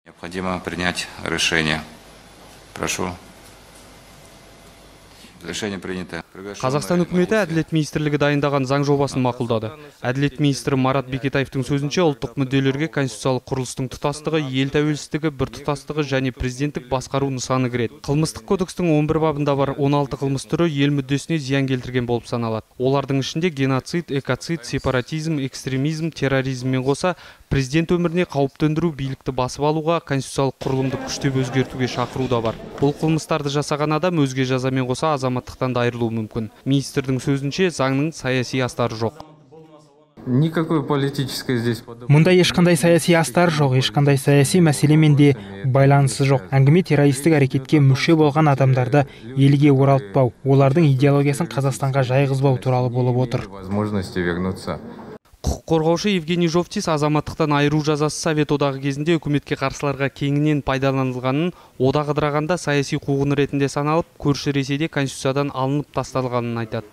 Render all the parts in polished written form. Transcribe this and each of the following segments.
Необходимо принять решение. Прошу. Решение принято. Қазақстан үкіметі Әділет министрлігі дайындаған заң жобасын мақұлдады. Әділет министрі Марат Бекетаевтың сөзінше, ұлттық мүдделерге конституциялық құрылыстың тұтастығы, ел тәуелсіздігі, біртұтастығы және президенттік басқару нысаны кіреді. Қылмыстық кодекстің 11 бабында бар 16 қылмыс түрі ел мүддесіне зиян келтірген болып саналады. Олардың ішінде геноцид, экоцид, сепаратизм, экстремизм, терроризммен қоса президент өміріне қауіп төндіру, билікті басып алуға, конституциялық құрылымды күштеп өзгертуге шақыру да бар. Бұл қылмыстарды жасаған адам өзге жазамен қоса азаматтықтан да айырылуы мүмкін. Министрдің сөзінше, заңның саяси астары жоқ. Никакой политической здесь. Мұнда ешқандай саяси астар жоқ, ешқандай саяси мәселемен де байланысы жоқ. Әңгіме террористік әрекетке мүше болған адамдарды елге оралтпау, олардың идеологиясын Қазақстанға жайғызбау туралы болып отыр. Возможности вернуться. Құқық қорғаушы Евгений Жовтис азаматтықтан айыру жазасы Совет одағы кезінде үкіметке қарсыларға кеңінен пайдаланылғанын, одақ ыдырағанда саяси қуғын ретінде саналып, көрші Ресейде конституциядан алынып тасталғанын айтады.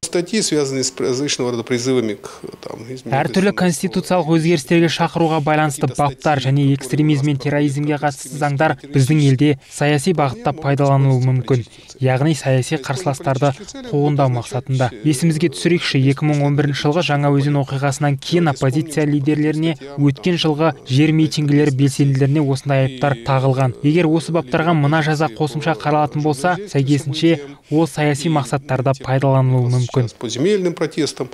Статьи, связанные с различного рода призывами к там, Әртүрлі конституциялық өзгерістерге шақыруға байланысты баптар және экстремизм мен терроризмге қатысты заңдар біздің елде саяси бағытта пайдаланылуы мүмкін, яғни саяси қарсыластарды қуғындау мақсатында. Есімізге түсірейікші, 2011 жылғы Жаңаөзен оқиғасынан кейін оппозиция лидерлеріне, өткен жылғы жер митингілері белсенділеріне осындай айыптар тағылған. Егер осы баптарға мына жаза қосымша қаралатын болса, сәйкесінше ол саяси мақсаттарда пайдаланылуы мүмкін. По земельным протестам.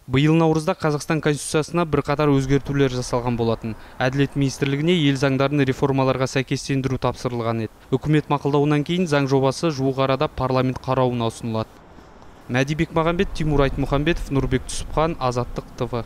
Биыл наурызда Қазақстан Конституциясына бірқатар өзгертулер жасалған болатын. Әділет министрлігіне ел заңдарын реформаларға сәйкестендіру тапсырылған еді. Үкімет мақұлдауынан кейін заң жобасы жуық арада парламент қарауына ұсынылады. Мәди Бекмағамбет, Тимур Айтмұхамбетов, Нұрбек Түсіпхан, Азаттық ТВ.